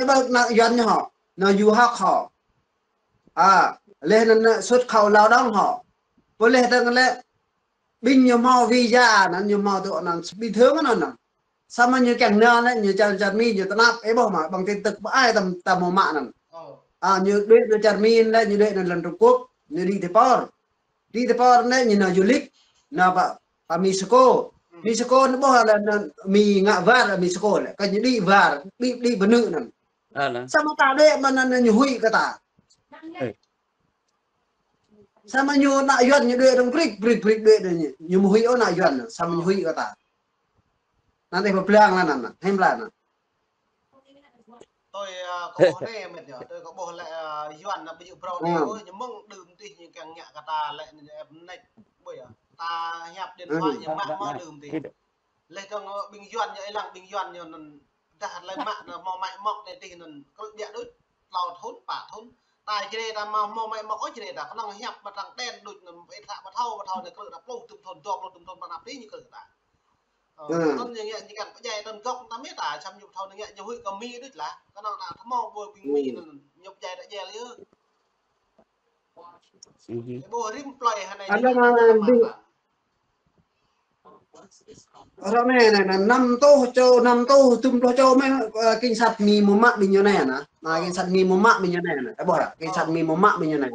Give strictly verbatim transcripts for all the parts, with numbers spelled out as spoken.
ƀơi ană Yuan ñu hŏ, ană du học hŏ. A, laih anŭn ană xuất khẩu lao động hŏ. Pô laih tơ̆ng lĕ ƀing ñu hmâo visa anŭn, ñu hmâo tŭ anŭn bình thường anŭn. Samơ̆ ñu kiăng nao lĕ ñu čar, čar Mi ñu tơnap, ih ƀuh mơ̆, ƀăng tin tức ƀơi ai ta, ta hmâo mă anŭn. A, ñu đuaĭ nao čar Mi lĕ ñu đuaĭ nao lŏn Trung Quốc, ñu đĭ tơ pôr. Đĭ tơ pôr lĕ ñu nao du lịch, nao pơ, pơ Mexico. Mexico anŭn ƀuh lĕ anŭn Mi ngă war Mexico lĕ, kơ ñu đĭ war, đĭ, đĭ pơ anŭn anŭn. Samơ̆ ta đuaĭ mơ̆n anŭn ñu huĭ kơ ta. Samơ̆ ñu ană Yuan ñu đuaĭ dơ̆ng prik, prik, prik đuaĭ dơ̆ng ñu, ñu ƀu huĭ ôh ană Yuan, samơ̆ ñu huĭ kơ ta. Anŭn ih pơblang lăng anŭn, hiư̆m lăng anŭn. Tui, a, kâo ƀuh anai mĕt yơh, tui kâo ƀuh lĕ, a, Yuan anŭn ƀu djơ̆ phrâo anai ôh, ñu mơ̆ng đưm tih ñu kiăng ngă kơ ta lĕ ñu ĕp mơneč, ƀuh yơh. Ta hiăp điện thoại ñu mă mơ̆ng đưm tih. Laih dơ̆ng ƀing Yuan ñu, ih lăng ƀing Yuan ñu anŭn dah lĕ mă anŭn hmâo máy móc anai tih anŭn krư̆ biă đôč, klâo thŭn, pă thŭn. Ta Jrai ta mă hmâo máy móc ôh Jrai ta, kơnơ̆ng hiăp mă trăng đen đôč anŭn, ih thâo pơthâo, pơthâo anai krư̆ ta pluh dŭm thŭn, dua pluh dŭm thŭn, pơ anăp tih ñu krư̆ ta. Ơ, anŭn ñu ngă, ñu ngă pơdjai anŭn gŏk ta mơ̆ ta, čăm ñu pơthâo ñu ngă, ñu huĭ kơ Mi đôč lah. Kơnơ̆ng ta hmâo ƀơi ƀing Mi anŭn, ñu pơdjai ta djel yơh. Ih ƀuh rĭm plơi hơnai ñu ngă ta. Ră anai, anai, anai, năm tuh čô, năm tuh, dŭm pluh čô mơ̆, ơ, cảnh sát Mi hmâo mă ƀing ñu anai anŭn. Anŭn, cảnh sát Mi hmâo mă ƀing ñu anai anŭn. Ih ƀuh ră, cảnh sát Mi hmâo mă ƀing ñu anai.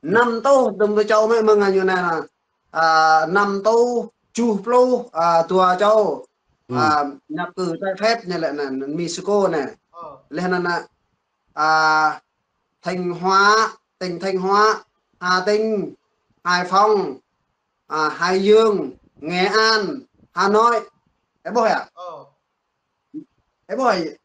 Năm tuh, dŭm pluh čô mơ̆, mơ̆ng ñu anai anŭn. A, năm tuh, tơjuh pluh, a, dua čô. A, nhập cư trái phép ñu lĕ anŭn, Mexico anai. Laih anŭn anŭn, a, Thanh Hóa, tỉnh Thanh Hóa, Hà Tĩnh, Hải Phòng, a, Hải Dương, Nghệ An, Hà Nội. Ih ƀuh yơh? Ih ƀuh yơh?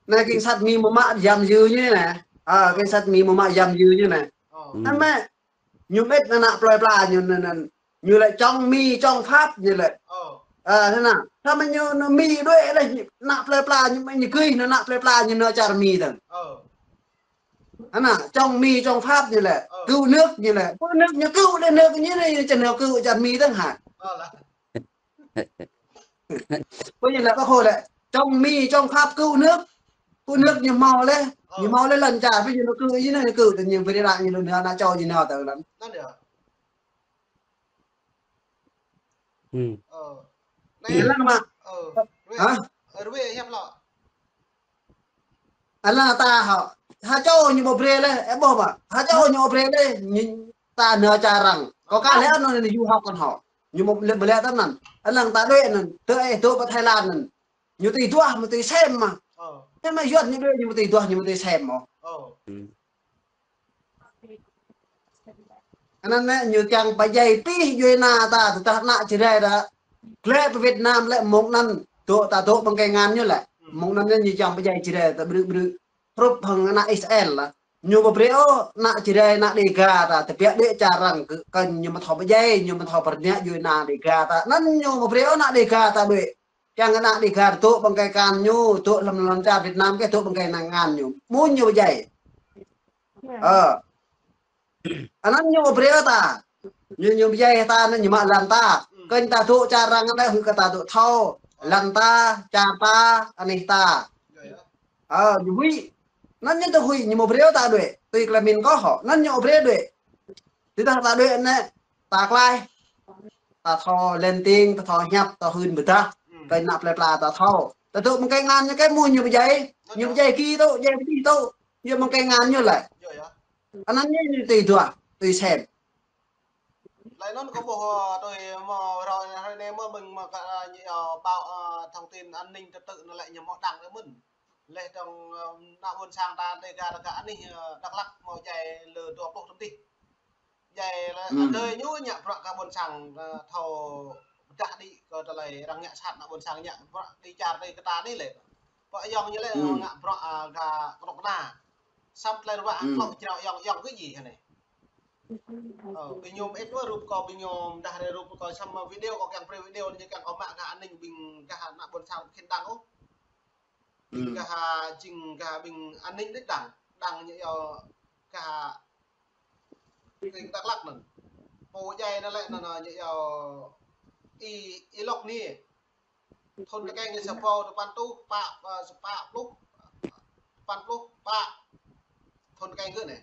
Anai cảnh sát Mi hmâo mă giam giữ ñu anai. A, cảnh sát Mi hmâo mă giam giữ ñu anai. Anŭn mơ̆, ñu mĕt ană plơi pla ñu anŭn, anŭn. Ñu lĕ chống Mi, chống Pháp ñu lĕ. A, thế nào? Samơ̆ ñu, ñu Mi đuaĭ lĕ, ană plơi pla ñu, ñu gih anŭn ană plơi pla ñu nao čar Mi dơ̆ng. Anŭn, chống Mi, chống Pháp ñu lĕ. Cứu nước ñu lĕ. Cứu nước ñu cứu lĕ nước ñu anai, ñu či nao cứu čar Mi dơ̆ng hă? Ƀu ñu lĕ ƀu khô lĕ, chống Mi, chống Pháp cứu nước. Cứu nước ñu hmâo lĕ, ñu hmâo lĕ lŏn čar, ƀu ñu nao cứu, ñu nao ñu cứu, tơ ñu brơi ră ñu lŏn ană čô ñu nao tơ lŏn. Anŭn. Anai lăng mă. Hă? Anŭn ta hŏ. Hơčô ñu ƀu brơi lĕ, ih ƀuh mơ̆. Hơčô ñu ƀu brơi lĕ, ñu ta nao čar arăng. Kâo ka lĕ anŭn ñu hŏk kơn hŏ. Ñu mơ̆ lĕ ƀu lĕ tơ anŭn. Anŭn ta đuaĭ anŭn, tơ ih dŏ pơ Thái Lan anŭn. Ñu tui duah, mă tui sem mă. Samơ̆ Yuan ñu đuaĭ ñu mă tui duah, ñu mă tui sem mơ̆. Anŭn anai ñu kiăng pơdjai pih djuai ană ta, tơdah ană Jrai ta. Glaĭ pơ Việt Nam lĕ mơ̆ng anŭn, dŏ ta dŏ ƀơi kơngan ñu lĕ. Mơ̆ng anŭn ñu kiăng pơdjai Jrai ta brư̆ brư̆. Hrup hăng ană Israel lah. Ñu ƀu brơi ôh, ană Jrai, ană Đêga ta, tơbiă đuaĭ čar arăng kơ, kơ ñu mă thâo pơdjai, ñu mă thâo pơrơngiă djuai ană Đêga ta. Anŭn ñu ƀu brơi ôh ană Đêga ta đuaĭ. Kiăng ană Đêga dŏ ƀơi kơngan ñu, dŏ lăm lŏn čar Việt Nam kơ dŏ ƀơi kơngan ñu. Mơ̆n ñu pơdjai. Ơ. Anŭn ñu ƀu brơi ta. Ñu, ñu pơdjai ta, anŭn ñu mă lŏn ta. Kơnh ta dŏ čar arăng anai hơ̆ kơ ta dŏ thâo. Lŏn ta, čar ta, anih ta. Ơ, ñu huĭ. Anŭn ñu tơ huĭ, ñu ƀu brơi ta đuaĭ. Tui klei min kâo hŏ. Anŭn ñu ƀu brơi đuaĭ. Tơdah ta đuaĭ anai, ta klaih. Ta thâo lên tiếng, ta thâo hiăp, ta hưn pơdah. Kơnh ană plơi pla ta thâo. Ta dŏ ƀơi kơngan ñu kơ mơ̆n ñu pơdjai. Ñu pơdjai ki tŭ, djai pơdih tŭ. Ñu ƀơi kơngan ñu lĕ. Anŭn ñu, ñu tui duah, tui sem. Laih anŭn kâo ƀuh, ơ, tui mơ̆ ră anai, hrơi anai mơ̆ ƀing mơ̆ kơ, ơ, ñu, ơ, báo, ơ, thông tin an ninh trật tự anŭn lĕ ñu mơ̆ đăng lĕ mơ̆n. Laih dơ̆ng, ơ, ană ƀôn sang ta Đêga ta kơ anih, ơ, Dak Lak mơ̆ djai lơ dua pluh tơm tih. Djai lĕ, ơ, tơdơi ñu ngă bruă kơ ƀôn sang, ơ, thâo pơdah đĭ kơ tơlơi arăng ngă sat ană ƀôn sang ngă bruă đĭ čar đĭ kơ ta anai lĕ. Pơ ayŏng ñu lĕ, ngă bruă, ơ, kơ kơnuk kơna. Samơ̆ tơlơi ruă hăng klŏh jrao ayŏng, ayŏng kơ djai hơnai. Ơ, ƀing ñu mơit wơ̆t rup kâo, ƀing ñu dah rai rup kâo samơ̆ video kâo kiăng brơi video anai kiăng kâo mă gah an ninh ƀing gah ană ƀôn sang khĭn đăng ôh. Ƀing gah jing gah ƀing an ninh đĭ đăng, đăng ñu yơh gah kring Dak Lak anŭn. Pô djai anŭn lĕ anŭn, anŭn ñu yơh Y, Y Lok anai. Thŭn tơkeng ñu sapâo tơpăn tuh, pă, ơ, sapă pluh, păn pluh pă thun keng gơ̆ anai.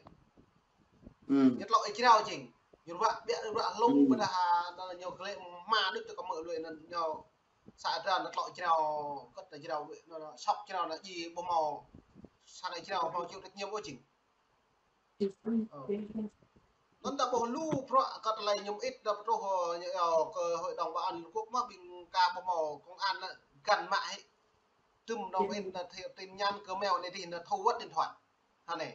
Ñu tlŏ ih jrao jing. Ñu ruă ƀiă ruă hlung ƀơdah anŭn ñu glĕ hma đôč tơ kơ mơ̆ lui anŭn ñu sa adra anŭn tlŏ jrao kơ̆t anŭn jrao lui anŭn sŏk jrao anŭn ji ƀu hmâo sang ih jrao hmâo chịu trách nhiệm ôh jing. Anŭn ta ƀuh lu bruă kơ tơlơi ñu mơit ta pơtruh ñu yua kơ Hội đồng Bảo an Liên Hợp Quốc mơ̆ ƀing ka ƀu hmâo công an anŭn găn mă hĭ. Tơm nong in ta thia tin nhắn kơ meo anai dih ta thu wơ̆t điện thoại. Hă anai.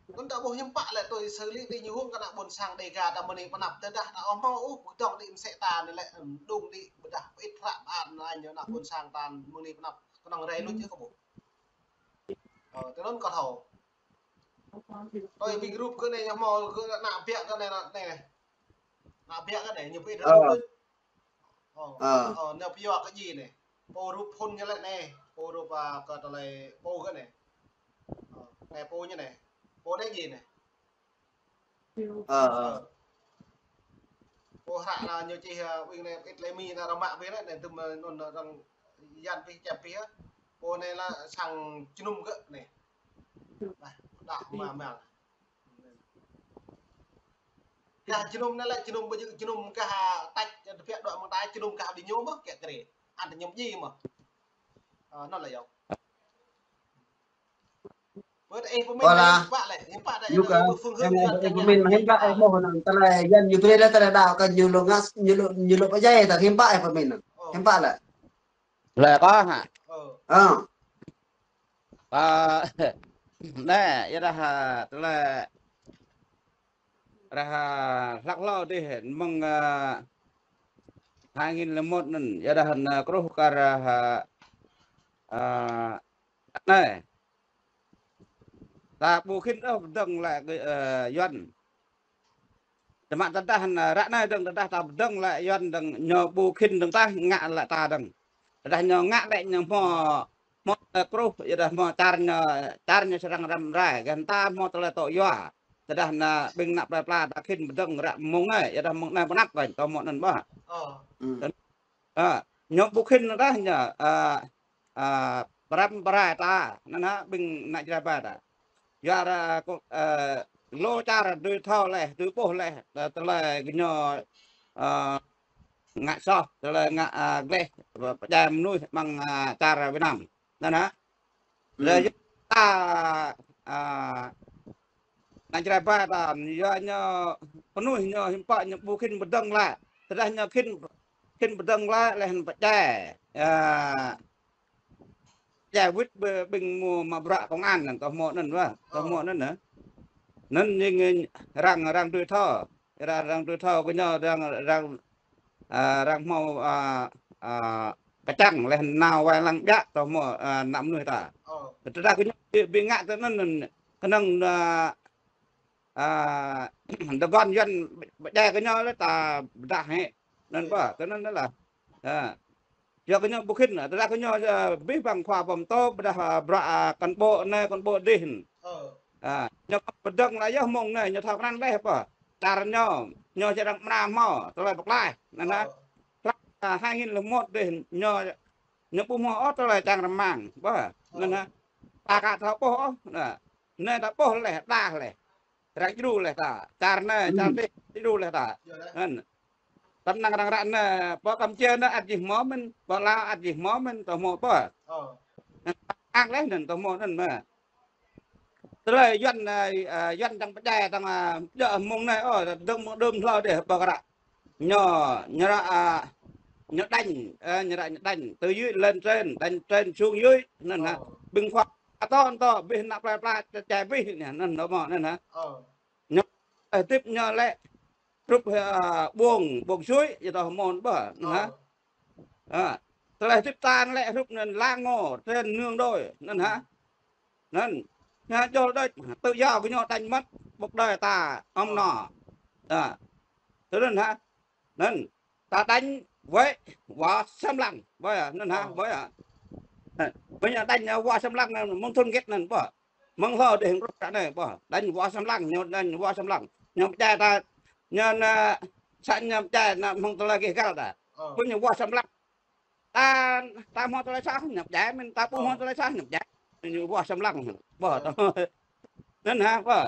Anŭn ta ƀuh hiư̆m pă lĕ tui xử lý ti ñu hung kơ ană ƀôn sang Dega ta mơni pơnăp tơdah ta ƀu hmâo ôh pơdŏng ti msĕ ta anai lĕ, ưm, đung ti ƀơdah pơit hră an anai ñu ană ƀôn sang ta mơni pơnăp kơnơ̆ng rai luč yơh kơ ƀuh. Ơ, tơ anŭn kơ thâo. Tui ƀing rup kơ anai ñu hmâo kơ ană biă kơ anai anai. Ană biă kơ anai ñu pơit hră luč. Ơ, ơ, ñu pơyua kơ ji anai. Pô rup phun ñu lĕ anai. Pô rup, a, kơ tơlơi pô kơ anai. Ơ, anai pô ñu anai. Pô anai ji anai. Ơ, ơ. Pô hră anŭn ñu čih, a, ƀing anai pơit lĕ mi anŭn rơmă ƀing anai, anai tơm, a, anŭn, a, răng yan pih čep pih, a. Pô anai lĕ sang jơnum kơ anai. Dah, dah, ma, mal. Gah jơnum anai lĕ jơnum ƀu djơ̆ jơnum gah tač tơbiă dŏ mơ̆ng ta jơnum gah ƀing ñu mơ̆ kiă kriê. Ăn tơ ñu ji mơ̆. Ơ, anŭn lĕ yơh. Ơ, ih pơmĭn hiư̆m pă lĕ, hiư̆m pă lĕ, ñu kơ, ih pơmĭn hiư̆m pă ih ƀuh anŭn tơlơi Yuan ñu brơi lĕ tơlơi đaŏ kơ ñu lu ngă, ñu lu, ñu lu pơdjai ta hiư̆m pă ih pơmĭn anŭn. Hiư̆m pă lĕ. Lĕ kơ hă. Ơ. Ơ, anai, yua dah, a, tơlơi, dah, a, hlak hlâo dih, mơ̆ng, a, hai nghìn lẻ một anŭn, yua dah anŭn, a, kruh kơ, a, a, anai. Ta ƀu khĭn ôh pơdơ̆ng lĕ, a, Yuan. Tơma tơdah anŭn ră anai dơ̆ng tơdah ta pơdơ̆ng lĕ Yuan dơ̆ng ñu ƀu khĭn dơ̆ng tah ngă lĕ ta dơ̆ng. Tơdah ñu ngă lĕ ñu hmâo, hmâo tơlơi kruh, yua dah hmâo čar ñu, čar ñu srăng răm rai, gah ta hmâo tơlơi tŏ yua. Tơdah anŭn ƀing ană plơi pla ta khĭn pơdơ̆ng ră mơ̆ng anai, yua dah mơ̆ng anai pơnăp kơ tŏ hmâo anŭn ƀă. Ơ. Ơ, ñu ƀu khĭn dah ñu, a, a, pơrăm pơrai ta, anŭn hă, ƀing ană Jrai ba ta. Yua dah kơ, a, lu čar dưi thâo leh, dưi ƀuh leh, tơ-, tơlơi gơñu, a, ngă soh, tơlơi ngă, a, gleh, pơdjai mơnuih amăng, a, čar Việt Nam. Anŭn hă. Lĕ yua ta, a, ană Jrai ba ta, yua ñu pơnuih ñu hiư̆m pă ñu ƀu khĭn pơdơ̆ng lĕ. Tơdah ñu khĭn, khĭn pơdơ̆ng lĕ, leh pơdjai. A, pơdjai wĭt ƀing, ƀing mơ̆ mă bruă công an anŭn, tŏ hmâo anŭn wă, tŏ hmâo anŭn anŭn. Anŭn ñu ngă arăng, arăng dưi thâo. Arăng, arăng dưi thâo kơ ñu, arăng, arăng, a, arăng hmâo, a, a, kơčăng leh nao wai lăng biă tŏ hmâo, a, ană mơnuih ta. Tơdah kơ ñu ƀu, ƀu ngă tơ anŭn, anŭn, kơnơ̆ng, a, a, tơguan Yuan pơdjai kơ ñu lĕ ta pơdah hĕ. Anŭn ƀă, tơ anŭn lĕ. A. Yua kơ ñu ƀu khĭn, tơdah kơ ñu, a, abih bang khua pơm tô, ƀơdah, a, bruă, a, cán bộ anai, cán bộ dih. A, ñu pơdơ̆ng lĕ yơh mơ̆ng anai, ñu thâo krăn leh pơ. Čar ñu, ñu či arăng mra hmâo, tơlơi pơklaih. Anŭn hă. Hlak, a, hai nghìn lẻ một dih, ñu, ñu ƀu hmâo ôh tơlơi čang rơmang. Ƀă, anŭn hă. Ta ka thâo ƀuh ôh, anŭn. Anai ta ƀuh leh, đah leh. Arăng djru leh ta. Čar anai, čar dih, djru leh ta. Anŭn. Tơnăng arăng ră anai, pơ Campuchia anai ăt jih hmâo mơ̆n, pơ Lào ăt jih hmâo mơ̆n, tŏ hmâo pơ. Ang leh anŭn, tŏ hmâo anŭn mơ̆. Tơlơi Yuan, a, a, Yuan čang pơdjai, čang, a, djơ̆ mơ̆ng anai, ơ, dơ̆ng mơ̆ng đưm hlâo dih, pơ kơ ră. Ñu, ñu ră, a, ñu đánh, a, ñu ră ñu đánh, từ dưới lên trên, đánh trên xuống dưới, anŭn hă. Ƀing khua, a, tŏ, tŏ, abih ană plơi pla, čai abih anai, anŭn, tŏ hmâo, anŭn hă. Ñu, a, hơdip ñu lĕ, hrup, a, ƀuông, ƀuông suối, yua dah hmâo ƀă, anŭn hă. A, tơlơi hơdip ta lĕ hrup anŭn làng ngõ, trên nương đồi, anŭn hă. Anŭn, ñu jol đôč, tự do kơ ñu đánh mất, cuộc đời ta, ôm no. A, tơ anŭn hă. Anŭn, ta đánh với võ xâm lăng, ƀă, anŭn hă, ƀă. Anŭn, ƀơi ñu đánh võ xâm lăng, mơ̆ng thun get anŭn, ƀă. Mơ̆ng hlâo dih hăng kruh ră anai, ƀă. Đánh võ xâm lăng, ñu đánh võ xâm lăng. Ñu pơdjai ta, ñu anŭn, sa ñu pơdjai anŭn mơ̆ng tơlơi gêh găl ta. Ơ. Pơ ñu võ xâm lăng. a, ta hmâo tơlơi soh ñu pơdjai, mĭn ta ƀu hmâo tơlơi soh ñu pơdjai. Ñu ƀuh sơm lăng. Ƀuh tơ. Anŭn hă, ƀuh.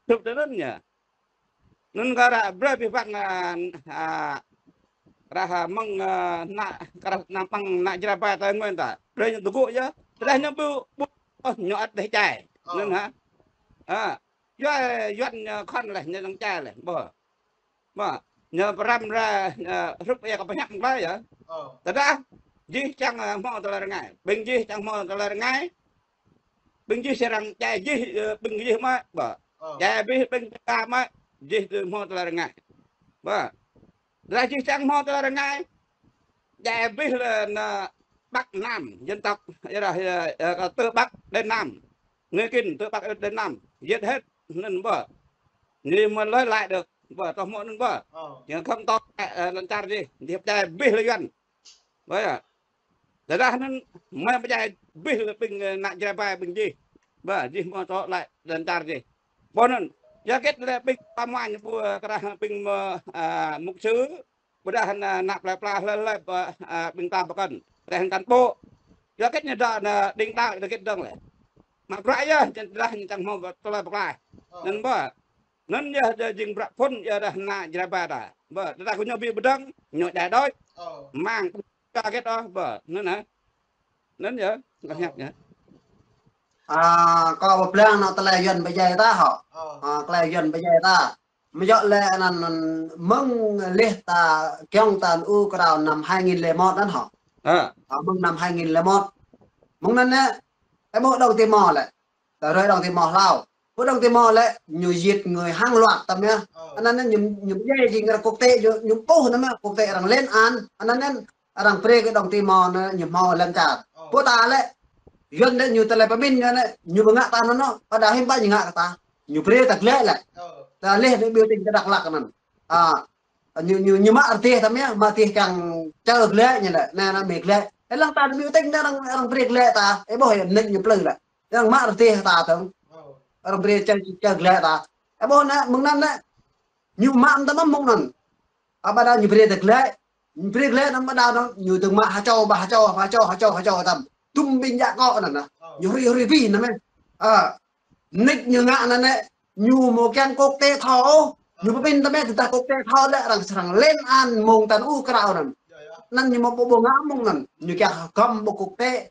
Hrup tơ anŭn ñu. Anŭn kơ ră brơi abih bang, a, a, ră, a, mơ̆ng, a, ană, kơ ră ană mơ̆ng ană Jrai ƀai ta ngui ta. Brơi ñu tơgŭ yơh. Tơdah ñu ƀu, ƀu, ơ, ñu ăt đeh čai. Anŭn hă. A, yua, Yuan ñu khŏn leh, ñu dơ̆ng čai leh. Ƀuh. Ƀuh. Ñu pơrăm ra, a, hrup ia kơ pơhiăp mơ̆ng tơlơi yơh. Tơdah jih čang, a, hmâo tơlơi rơngai. Ƀing jih čang hmâo tơlơi rơngai. Ƀing jih sĭt arăng djai jih, ơ, ƀing jih mă, ƀuh. Djai abih ƀing ta mă, jih tơ hmâo tơlơi rơngai. Ƀuh. Tơdah jih čang hmâo tơlơi rơngai. Djai abih lĕ ană Bắc Nam, dân tộc, yua dah, ơ, ơ, kơ tơ Bắc đến Nam. Người Kinh, tơ Bắc đến Nam. Giết hết, anŭn ƀuh. Ñu mơ̆ lơi laĭ được, ƀuh, tơ hmâo anŭn ƀuh. Ñu khŏm tŏ, ơ, lŏn čar jih, jih djai abih lĕ Yuan. Ƀuh yơh. Tơdah anŭn mơ̆ pơdjai abih lĕ ƀing, ơ, ană Jrai ƀai ƀing jih. Ƀuh, jih hmâo tŏ laĭ lŏn čar jih. Ƀuh anŭn. Yua hơget lĕ ƀing pơmuañ ƀu, ơ, kơ ră ƀing mơ̆, a, mục sư. Ƀôdah ană, ană plơi pla hlơi hlơi, ƀuh, a, ƀing ta pơkŏn. Tơdah anŭn kăn ƀô̆. Yua hơget ñu dŏ ană đing đaŏ hơget dơ̆ng lĕ. Mă bruă yơh, tơdah ñu čang hmâo tơlơi pơklaih. Anŭn ƀuh. Anŭn yơh jing bruă phŭn yơh dah ană Jrai ƀai ta. Ƀuh, tơdah kơ ñu ƀu pơdơ̆ng, ñu djai đôč. Mơ̆ng ta hơget ôh, ƀuh, anŭn hă. Anŭn yơh, ngă hiăp yơh. A, kâo pơblang anŏ tơlơi Yuan pơdjai ta hŏ. A, tơlơi Yuan pơdjai ta. Mơ̆ yơh lĕ anŭn, anŭn mơ̆ng leh ta kiăng ta ur krao năm hai nghìn lẻ một anŭn hŏ. A, mơ̆ng năm hai nghìn lẻ một. Mơ̆ng anŭn nê, ơ ƀuh Đông Timor lĕ. Ta rơi Đông Timor hlâo. Ƀuh Đông Timor lĕ, ñu giết người hàng loạt tăm yơh. Anŭn nê ñu, ñu pơdjai jing arăng quốc tế, ñu, ñu ƀuh anŭn mơ̆, quốc tế arăng lên án. Anŭn nê arăng brơi kơ Đông Timor nê, ñu hmâo lŏn čar. Ƀuh ta lĕ, Yuan lĕ ñu tơlơi pơmĭn ñu lĕ, ñu ƀu ngă ta anŭn ôh, ƀôdah hiư̆m pă ñu ngă kơ ta. Ñu brơi ta glaĭ lĕ. Ta leh anŭn biểu tình ta Dak Lak anŭn. A, ñu, ñu, ñu mă rơdêh tăm yơh, mă rơdêh kiăng čơ glaĭ ñu lĕ, anai anŭn mơ̆ glaĭ. Ơ lăng ta anŭn biểu tình anŭn arăng, arăng brơi glaĭ ta, ơ ƀuh yơh, mơneč ñu plư lĕ. Arăng mă rơdêh ta tơ̆ng. Arăng brơi čơ, čơ glaĭ ta. Ơ ƀuh anŭn, mơ̆ng anŭn anŭn. Ñu mă mơ̆n tăm mơ̆ng anŭn. A, ƀôdah ñu brơi ta glaĭ. Ñu brơi glaĭ anŭn ƀôdah anŭn, ñu dơ̆ng mă ha čô, ƀah ha čô, ha čô, ha čô, ha čô tăm. Tŭm ƀing djă akŏ anŭn nă. Ñu hrui, hrui abih anŭn mơ̆n. A, mơneč ñu ngă anŭn nê, ñu ƀu kiăng quốc tế thâo ôh. Ñu pơmĭn tăm mơ̆ tơdah quốc tế thâo lĕ arăng srăng lên án mơ̆ng ta ur krao anŭn. Anŭn ñu ƀu, ƀu ngă mơ̆ng anŭn. Ñu kiăng hơgăm ƀu quốc tế.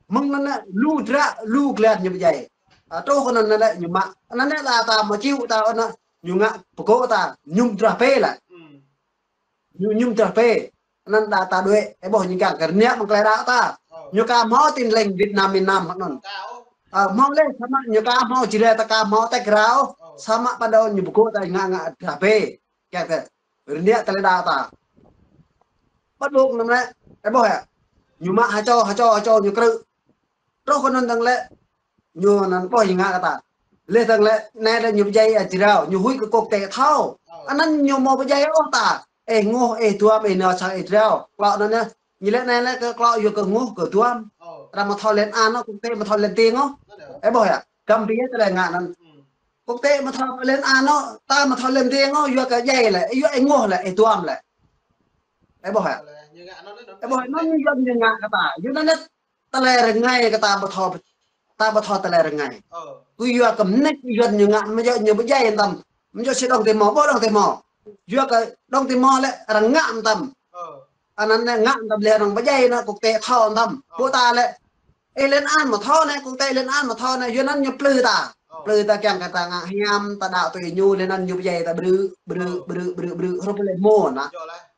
Mơ̆ng anŭn nê, lu dră, lu glan ñu pơdjai. A, truh kơ anŭn nê, ñu mă. Anŭn nê lĕ ta mơ̆ čiu ta anŭn, ñu ngă pơgŏ ta, mơñum drah pê lĕ. Ñu mơñum drah pê. Anŭn đa ta đuaĭ, ơ ƀuh ñu kiăng kơ rơngiă mơ̆ng tơlơi đaŏ ta. Ñu aka hmâo Tin Lành Việt Nam miền Nam anŭn. A, hmâo lĕ, samơ̆ ñu aka hmâo Jrai ta aka hmâo tĕk rao. Samơ̆ pơđo ñu pơgŏ ta ngă ngă drah pê. Kiăng kơ rơngiă tơlơi đaŏ ta. Ƀuh anŭn lĕ, ơ ƀuh yơh. Ñu mă ha čô, ha čô, ha čô ñu krư̆. Truh kơ anŭn dơ̆ng lĕ, ñu anŭn ƀuh ñu ngă kơ ta. Leh dơ̆ng lĕ, anai lĕ ñu pơdjai ơ Jrai, ñu huĭ kơ quốc tế thâo. Anŭn ñu mơ̆ pơdjai ôh ta. Ơ Ngŏ, ơ Duăm, ơ Nao Sang, ơ Jrai. Klŏ anŭn yơh. Ñu lĕ anai lĕ kơ klŏ yua kơ Ngŏ, kơ Duăm. Arăng mơ̆ thâo lên án ôh, quốc tế mơ̆ thâo lên tiếng ôh. Ơ ƀuh yơh. Găm abih tơlơi ngă anŭn. Quốc tế mơ̆ thâo lên án ôh, ta mơ̆ thâo lên tiếng ôh, yua kơ djai lĕ, yua ơ Ngŏ lĕ, ơ Duăm lĕ. Ơ ƀuh yơh. Ơ ƀuh yơh, anŭn yơh Yuan ñu ngă kơ ta. Yua anŭn lĕ tơlơi rơngai kơ ta ƀu thâo, ta ƀu thâo tơlơi rơngai. Kơ yua kơ mơneč Yuan ñu ngă, mơ̆ yơh ñu pơdjai tăm. Mơ̆ yơh si Đông Timor, ƀuh Đông Timor. Yua kơ Đông Timor lĕ arăng ngă tăm. Anŭn nê ngă tăm lĕ arăng pơdjai anŭn quốc tế thâo tăm. Ƀuh ta lĕ. Ơ lên án mơ̆ thâo nê, quốc tế lên án mơ̆ thâo nê, yua anŭn ñu plư ta. Plư ta kiăng kơ ta ngă hiam, ta đaŏ tui ñu, lĕ anŭn ñu pơdjai ta brư̆, brư̆, brư̆, brư̆, brư̆, hrup lĕ mơ̆ nă.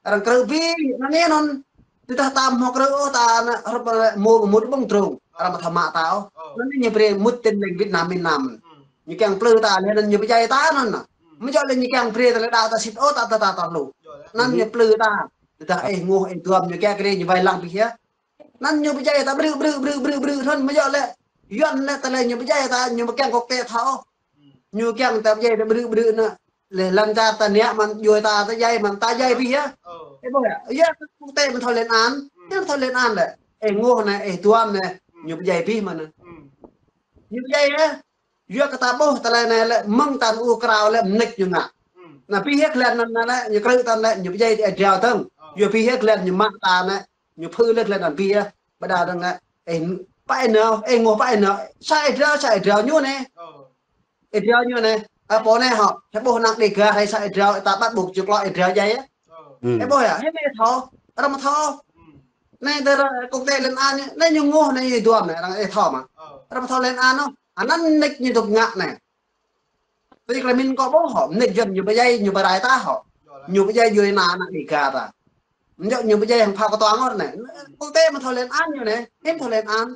Arăng krư̆ abih, anŭn nê anŭn. Tơdah ta mơ̆ krư̆ ôh ta nă, hrup lĕ mơ̆ mŭt ƀơ̆ng trông. Arăng mơ̆ thâo mă ta ôh. Anŭn nê ñu brơi mŭt Tin Lành Việt Nam miền Nam. Ñu kiăng plư ta, lĕ anŭn ñu pơdjai ta anŭn nă. Mơ̆ yơh lĕ ñu kiăng brơi tơlơi đaŏ ta sĭt ôh ta, ta, ta, ta lu. Anŭn ñu plư ta. Tơdah ơ Ngŏ, ơ Duăm ñu kiăng brơi ñu wai lăng abih yơh. Anŭn ñu pơdjai ta brư̆, brư̆, brư̆, brư̆, brư̆, anŭn mơ̆ yơh lĕ. Yuan nê tơlơi ñu pơdjai ta, ñu ƀu kiăng quốc tế thâo. Ñu kiăng ta pơdjai ta brư̆, brư̆ anŭn. Lĕ lŏn čar ta ngă mơ̆n, yua ta, ta djai mơ̆n, ta djai abih yơh. Ơ ƀuh yơh. Yua quốc tế mơ̆ thâo lên án. Yua thâo lên án lĕ. Ơ Ngŏ nê, ơ Duăm nê, ñu pơdjai abih mơ̆n anŭn. Ñu pơdjai yơh. Yua kơ ta ƀuh tơlơi anai lĕ, mơ̆ng ta ur krao lĕ, mơneč ñu ngă. Anŭn abih yơh glan anŭn lĕ, ñu krư̆ ta lĕ, ñu pơdjai ta ơ Jrai tơ̆ng. Yua abih yơh glan ñu mă ta nê, Ñu phư lĕ tơlơi anŭn biă. Ƀôdah dơ̆ng anai, ê, pă ê nao, ê, ngŏ pă ê nao. Sa ê drao, sa ê drao ñu anai. Ê drao ñu anai. Ơ, pô anai hŏ, hơbôh năng Dega hai sa ê drao, ta bắt buộc čơklŏ ê drao djai yơh. Ê ƀôh yơh, hơbôh ê thâo, arăng mă thâo. Anai tơdah quốc tế lên án ñu, anai ñu ngŏ, anai ñu duăm anai, arăng ê thâo mă. Arăng mă thâo lên án ôh, anŭn nik ñu dŏ ngă anai. Tui tơlơi min kâo ƀuh hŏ, mơnit Yuan ñu pơdjai, ñu pơrai ta hŏ. Ñu pơdjai djuai ană, ană Dega ta. Mơnit ñu pơdjai hăng phao kơ tuang ôh anai. Quốc tế mă thâo lên án ñu anai, hiư̆m thâo lên án.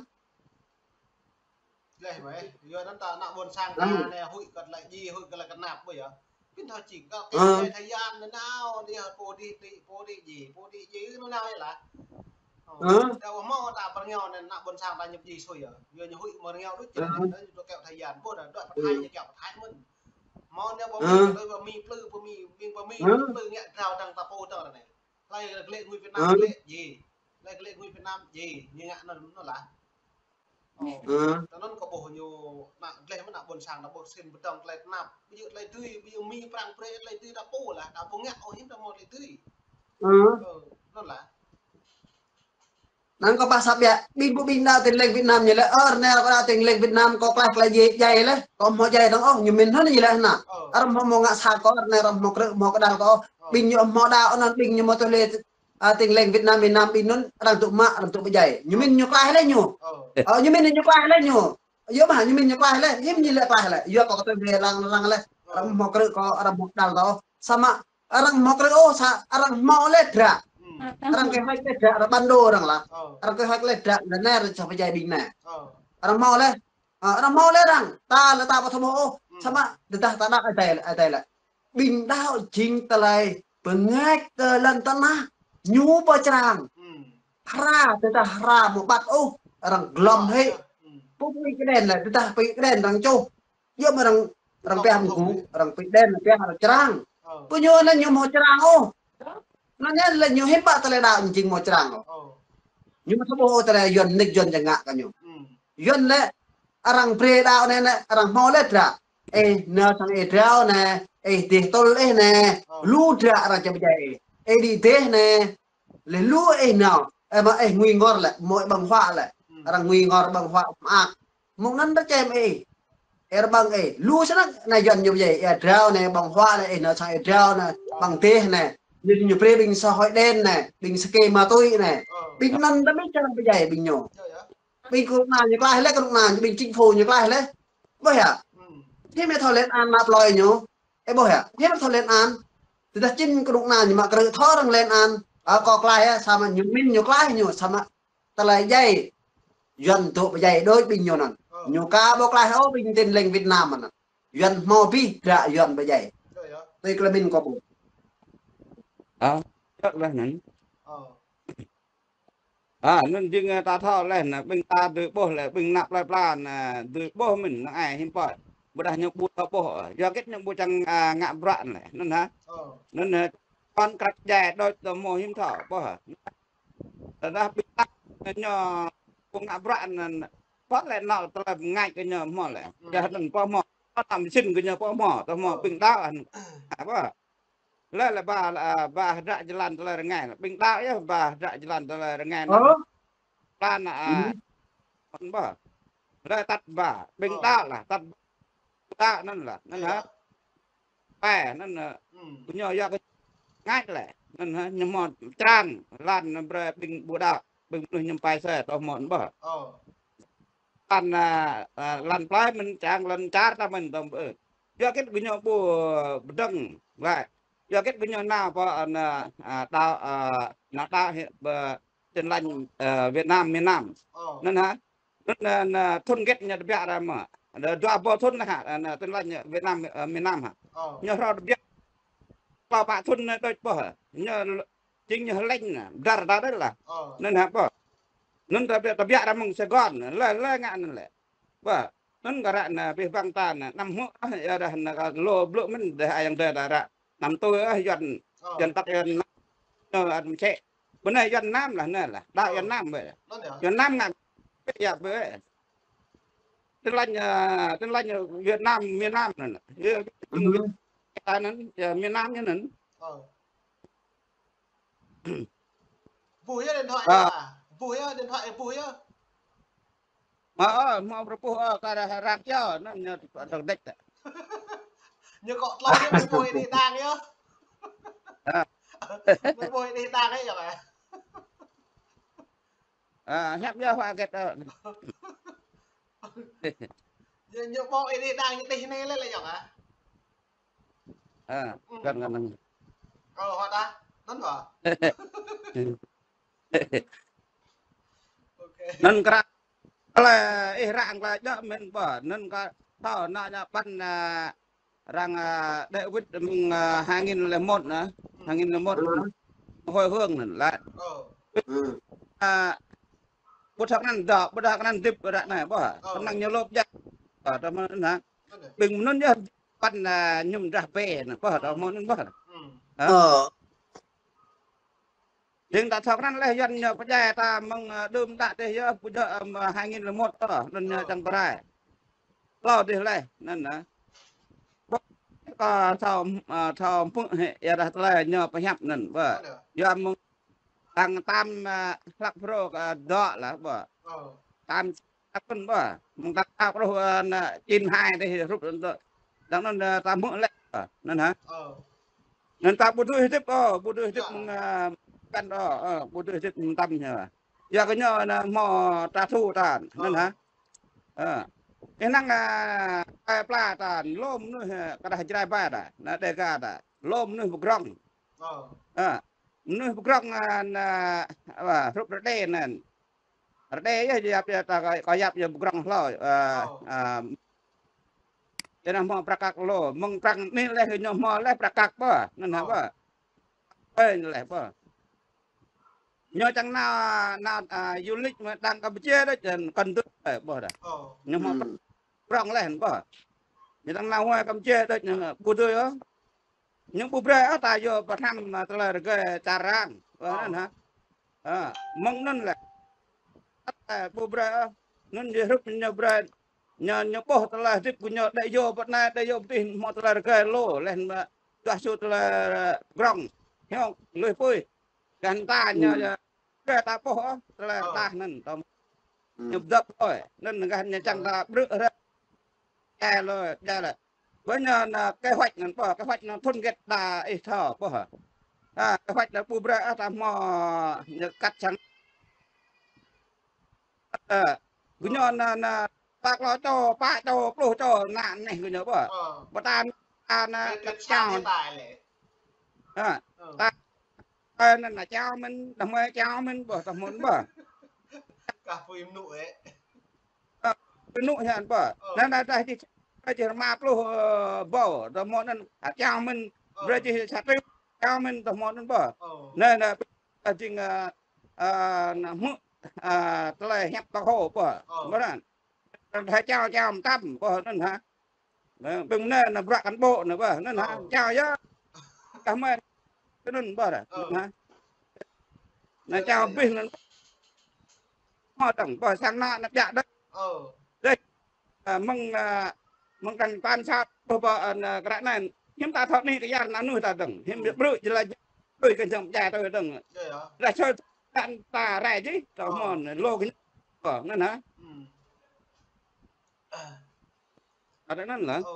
Leh mă, yua anŭn ta ană ƀôn sang ta anai huĭ kơ tơlơi djai, huĭ kơ tơlơi kơnap ƀu yơh. Pin thâo čih kơ kơ tơlơi tha yan anŭn nao, dih pô dih tih, pô dih djai, pô dih djai anŭn nao yơh lah. Ơ. Ơ. Tơdah ƀu hmâo ta pơrơngiao anŭn ană ƀôn sang ta ñu pơdjai sui yơh. Yua ñu huĭ mơ̆ rơngiao đôč čơnăn, ñu dŏ kơyâo tha yan, ƀôdah dŏ pơthai ñu kơyâo pơthai mơ̆n. Hmâo anai pơmĭn, pơmĭn plư, pơmĭn, pơmĭn plư ngă drao dơ̆ng ta pô dơ̆ng anai. Hlơi glĕ ngui Việt Nam glĕ djai. Hlơi glĕ ngui Việt Nam djai, ñu ngă anŭn anŭn lah. Ơ. Tơnăn kâo ƀuh ñu ană gleh mơ̆n ană ƀôn sang ta ƀuh sin pơdơ̆ng tơlơi tơnap. Ƀu djơ̆ tơlơi tui, ƀu djơ̆ Mi Prăng brơi tơlơi tui ta pô lah, ta pô ngă ôh hiư̆m ta hmâo tơlơi tui. Ơ. Ơ, anŭn lah. Năng kâo pơsăp biă, ƀing ƀu ƀing đaŏ tin leng Việt Nam ñu lĕ, ơ, anai kâo đaŏ tin leng Việt Nam kâo klaih tơlơi djai, djai lĕ, kâo hmâo djai dơ̆ng ôh, ñu min hơnŭn ñu lĕ anai. Ơ. Arăng hmâo hmâo ngă sang kâo, anai arăng hmâo krư̆, hmâo kơđăl kâo ôh. Ơ. Ƀing ñu hmâo đaŏ anŭn, ƀing ñu hmâo tơlơi, a, tin leng Việt Nam, Việt Nam ƀing anŭn, arăng tŭ mă, arăng tŭ pơdjai. Ñu min ñu klaih lĕ ñu. Ơ. Ơ, ñu min ñu klaih lĕ ñu. Yua mơ̆ ñu min ñu klaih lĕ, hiư̆m ñu lĕ klaih lĕ. Yua kâo kơ tơlơi lăng, lăng lĕ. Ơ. Arăng hmâo krư̆ kâo, arăng hmâo kơđăl kâo. Samơ̆ arăng hmâo krư̆ ôh, sa, arăng hmâo lĕ dră. Arăng kơ hơ̆k lĕ dră, arăng bản đồ arăng lah. Ơ. Arăng kơ hơ̆k lĕ dră, lĕ anai arăng čang pơdjai ƀing anai. Ơ. Arăng hmâo lĕ. Ơ, arăng hmâo lĕ arăng. Ta lĕ ta ƀu thâo ôh. Samơ̆ tơdah ta đaŏ adai lĕ, adai lĕ. Ƀing đaŏ jing tơlơi pơngač kơ lŏn tơnah ñu pơčrang. Hra, tơdah hra mơ̆ ƀăt ôh, arăng glŏm hĭ. Pŭ pui kơđen lĕ, tơdah pui kơđen arăng čuh. Yua mơ̆ arăng, arăng pơhiăp mơgu, arăng pui kơđen, arăng pơhiăp arăng črang. Pô ñu anŭn ñu hmâo črang ôh. Anŭn ñu lĕ ñu hiư̆m pă tơlơi đaŏ ñu jing hmâo črang ôh. Ñu mă thâo ƀuh ôh tơlơi Yuan nik Yuan čang ngă kơ ñu. Yuan lĕ arăng brơi đaŏ anai anai, arăng hmâo lĕ dră. Ih nao sang ih drao anai, ih dêh tơl ih anai, lu dră arăng čang pơdjai ih. Ih đĭ dêh anai, lĕ lu ih nao, ơ mă ih ngui ngor lĕ, mơ̆ ih ƀơ̆ng huă lĕ. Arăng ngui ngor ƀơ̆ng huă mơak. Mơ̆ng anŭn rơčem ih. Ih rơbăng ih. Lu snăk anai Yuan ñu pơdjai, ih drao anai ƀơ̆ng huă lĕ, ih nao sang ih drao anai, ƀơ̆ng dêh anai. Ñu, ñu brơi ƀing xã hội đen anai, ƀing sake ma túy anai. Ƀing anŭn ta mĭn čang pơdjai ƀing ñu. Ƀing kơnuk kơna ñu klaih lĕ, kơnuk kơna ñu ƀing chính phủ ñu klaih lĕ. Ƀuh yơh. Hiư̆m ih thâo lên án ană plơi ñu. Ê ƀuh yơh. Hiư̆m ih thâo lên án. Tơdah jing kơnuk kơna ñu mă krư̆ thâo arăng lên án. Ơ, kâo klaih yơh, samơ̆ ñu min ñu klaih ñu, samơ̆ tơlơi djai. Yuan dŏ pơdjai đôč ƀing ñu anŭn. Ñu ka ƀu klaih ôh ƀing tin leng Việt Nam anŭn. Yuan hmâo abih dră Yuan pơdjai. Tui tơlơi min kâo ƀuh. Ơ, čăk lah anŭn. Ơ. A, anŭn jing, ơ, ta thâo lĕ, anŭn ƀing ta dưi ƀuh lĕ, ƀing ană plơi pla anŭn, ơ, dưi ƀuh mơ̆n, anŭn ai hiư̆m pă. Ƀôdah ñu ƀu thâo ƀuh, ơ, yua hơget ñu ƀu čang, ơ, ngă bruă anŭn lĕ, anŭn hă? Ơ. Anŭn hă, kon krăk djai đôč tơ hmâo hiư̆m thâo ƀuh hă. Tơdah ƀing ta ñu ƀu ngă bruă anŭn, pă lĕ nao tơlơi pơngač kơ ñu hmâo lĕ. Yua anŭn pă hmâo, pă tam sin kơ ñu pă hmâo, tơ hmâo ƀing đaŏ anŭn. Hă ƀuh. Lĕ, lĕ ba, a, ba hơdră jơlan tơlơi rơngai. Ƀing đaŏ yơh ba hơdră jơlan tơlơi rơngai anŭn. Ơ. Plan, a, anŭn ƀuh. Lĕ tăt ba. Ƀing đaŏ lah, tăt ba. Đaŏ anŭn lah, anŭn hă. Pĕ, anŭn, a, ñu yua kơ ngač lĕ. Anŭn hă, ñu hmâo črang, lăn anŭn brơi ƀing ƀu đaŏ, ƀing mơnuih ñu pai sĕ, tơ hmâo anŭn ƀuh. Lăn, a, a, lăn plơi mơ̆n čang, lăn čar ta mơ̆n tơm, ơ. Yua hơget gơñu ƀu pơdơ̆ng lĕ. Yua hơget gơñu nao pơ, a, anŭn, a, đaŏ, a, nao đaŏ hĭ pơ Tin Lành, a, Việt Nam, miền Nam. Anŭn hă? Anŭn, a, anŭn thun hơget ñu tơbiă ra mơ̆. Anŭn dua boh thun hă, anŭn Tin Lành Việt Nam, a, miền Nam hă. Ñu hrŏ tơbiă. Pă pă thun anŭn đôč ƀuh hă. Ñu jing ñu hơlĕng anŭn, dar dar đôč lah. Anŭn hă ƀuh. Anŭn tơbiă, tơbiă ra mơ̆ng Sài Gòn, lĕ, lĕ ngă anŭn lĕ. Ƀuh, anŭn kơ ră anŭn, abih bang ta anŭn, anăm hmư̆, ah, yua dah anŭn kơ lu blŭ mơ̆n, dah ayŏng adơi ta ră, anăm tui, ah, Yuan, Yuan tăk Yuan, anŭn, anŭn čĕ. Bơnai Yuan Nam lah, anŭn lah, đaŏ Yuan Nam ƀơi. Yuan Nam ngă, yua ƀơi. Tin Lành, ah, Tin Lành Việt Nam, miền Nam anŭn. Yua, ta anŭn, yua miền Nam ñu anŭn. Ơ. Buh yơh điện thoại. Ơ. Buh yơh điện thoại, buh yơh. Ơ, ơ, hmâo pơrơpuh, ơ, kar arăng yơh, anŭn ñu tơdĕč. Ñu kŏ tlâo ñu ƀu ƀuh ih đĭ đang yơh. Ơ. Ƀu ƀuh ih đĭ đang yơh, yŏng ah. Ơ, hiăp yơh hua hơget, ơ. Ñu, ñu ƀuh ih đĭ đang ñu đih anai lĕ, lĕ yŏng ah. Ơ, kăn, kăn, kăn. Kơ hŏ ta, anŭn hŏ. Anŭn kră, lĕ ih răng lĕ djơ̆ mơ̆n ƀơh, anŭn kơ thâo ană ñu ƀăn, ơ, arăng, ơ, đĕ wĭt mơ̆ng, ơ, hai nghìn lẻ một anŭn, hai nghìn lẻ một, hồi hương anŭn lĕ. Ơ, ƀu thâo anăn dŏ, ƀu thâo anăn hơdip ră anai ƀơh, kơnang ñu lŏp jak. Ơ, tơ mơ̆n anŭn hă. Ƀing mơnŭn yơh ƀăn, ơ, mơñum drah bê anŭn ƀơh, tơ mơ̆n anŭn ƀơh. Ơ. Ơ. Ding ta thâo krăn leh Yuan ñu pơdjai ta mơ̆ng, ơ, đưm đă dih yơh, pơjơ̆, ơ, hai nghìn lẻ một tơ, anŭn ñu čang pơrai. Hlâo dih leh, anŭn, ơ. Ƀơ̆, ơ, thâo, ơ, thâo hmư̆ hĕ, ia dah tơlơi ñu pơhiăp anŭn, ƀơh. Yuan mơ̆ng tăng tam, ơ, hlăk phrô kơ dŏ lah, ƀơh. Tam Akun ƀơh, mơ̆ng ta thâo kơ, ơ, anŭn, chín hai dih hrup anŭn tơ. Dang anŭn, ơ, ta hmư̆ leh, ơ, anŭn hă. Ơ. Anŭn ta ƀu dưi hơdip, ơ, ƀu dưi hơdip mơ̆ng, ơ, kăn, ơ, ơ, ƀu dưi hơdip mơ̆ng tam ñu. Yua kơ ñu anŭn hmâo ta thu ta, anŭn hă. Ơ. Ih năng, ơ, ai pla ta, lŏm anŭn, ơ, kơ dah Jrai ƀai ta, anŭn Đêga ta. Lŏm anŭn pơgrŏng. Ơ. Ơ. Anŭn pơgrŏng, ơ, anŭn, ơ, hrup rơđê anŭn. Rơđê yơh, yap yơh, ta kơ, kơ yap yơh pơgrŏng hlâo, ơ, ơ, yua anŭn hmâo prăk kăk lŏ, mơ̆ng prăk anai leh ñu hmâo leh prăk kăk ƀơh, anŭn hă ƀơh. Ơ, leh ƀơh. Ñu čang nao, nao, ơ, du lịch mơ̆ đang Campuchia đôč, čang kăn tui, ơ, ƀơh dah. Ñu hmâo prăk pơgrŏng leh ƀơh. Ñu čang nao huai Campuchia đôč, ñu ƀu dưi ôh. Ñu ƀu brơi ôh ta yua pơhrăm, ơ, tơlơi rơgơi čar arăng. Ơ, anŭn hă. Ơ, mơ̆ng anŭn lĕ. Ơ, ƀu brơi ôh. Anŭn yơh hrup ñu brơi. Ñu, ñu ƀuh tơlơi hơdip kơ ñu đĕ yua pơ anai, đĕ yua pơ adih, hmâo tơlơi rơgơi lu. Leh anŭn mă duah sui tơlơi, ơ, pơgrŏng. Hiong, lui pui. Gah ta ñu, ơ, brơi ta ƀuh ôh, tơlơi rơđah anŭn. Tơm ñu pơdŏp ôh. Anŭn gah ñu čang ta brư̆ rơ̆. Ơ, lơi, ơ, lơi. Ƀơi ñu anŭn kế hoạch anŭn ƀơh, kế hoạch anŭn thun hơget đa ih thâo ƀơh. Ơ, kế hoạch anŭn ƀu brơi ôh ta hmâo ñu kăt čang. Ơ, ƀơi ñu anŭn, anŭn, pă klâo čô, pă čô, pluh čô, anŭn anai ƀơi ñu ƀơh. Ƀơi ta anŭn, anŭn, anŭn čang. Ơ, ta, ơ, anŭn anŭn čang mơ̆n, đah mơi čang mơ̆n ƀơh, tơhmư̆ ƀơh. Kah pui mơnŭ ĕ. Ơ, pui mơnŭ hian ƀơh. Ơ. Anŭn, anŭn, dah čih, čih rơma pluh, ơ, ƀâo, tơhmư̆ anŭn, ơ, čang mơ̆n, ơ, brơi čih sa triu, čang mơ̆n, tơhmư̆ anŭn ƀơh. Ơ. Anŭn, anŭn, ơ, jing, ơ, ơ, anŭn hmư̆, ơ, tơlơi hiăp ta hô ƀơh. Ơ. Ƀơh anŭn. Anŭn hai čang, čang mơtam ƀơh anŭn hă. Anŭn, ƀing anŭn, anŭn bruă cán bộ anŭn ƀơh, anŭn hă. Ơ. Čang yơh. Kah mơi, kơ anŭn ƀơh dah, anŭn hă. Anŭn čang abih anŭn. Hmâo dơ̆ng, ƀơh sang anŭn, anŭn biă dơ̆ng. Ơ. Dih. Ơ, mơ̆ng, ơ, mơ̆ng tăng tam sa ƀơh ƀơh, ơ, kơ ră anai. Hiư̆m ta thâo anai kơ yar anŭn ta dơ̆ng. Hiư̆m ƀrư̆ jơlah brơi kơ jơ̆ng pơdjai ta dơ̆ng. Dah sơ ta rai jih, ta hmâo anŭn, lô kơ ñu. Ơ, anŭn hă. Ơ, anŭn lah. Ơ.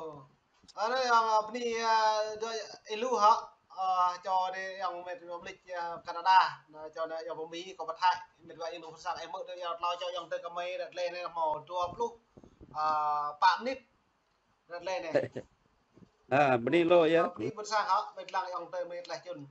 Ơ, anai yơh, ơ, bơni, ơ, dua ih lu hă. Ơ, čô anai yơh mĕt mơmlih, ơ, Canada. Anai čô anai yơh pơ Mi, kâo pơthâo. Mĕt wa ih lu pơsang, ih mơ̆ dua yơh tlâo čô yơh tơ kơ Mi, ră lĕ anai hmâo dua pluh, ơ, pă mơnit. Ră lĕ anai. Ơ, bơni lu yơh. Bơni pơsang hă, mĕt lăng yơh tơ Mi tlaih čun.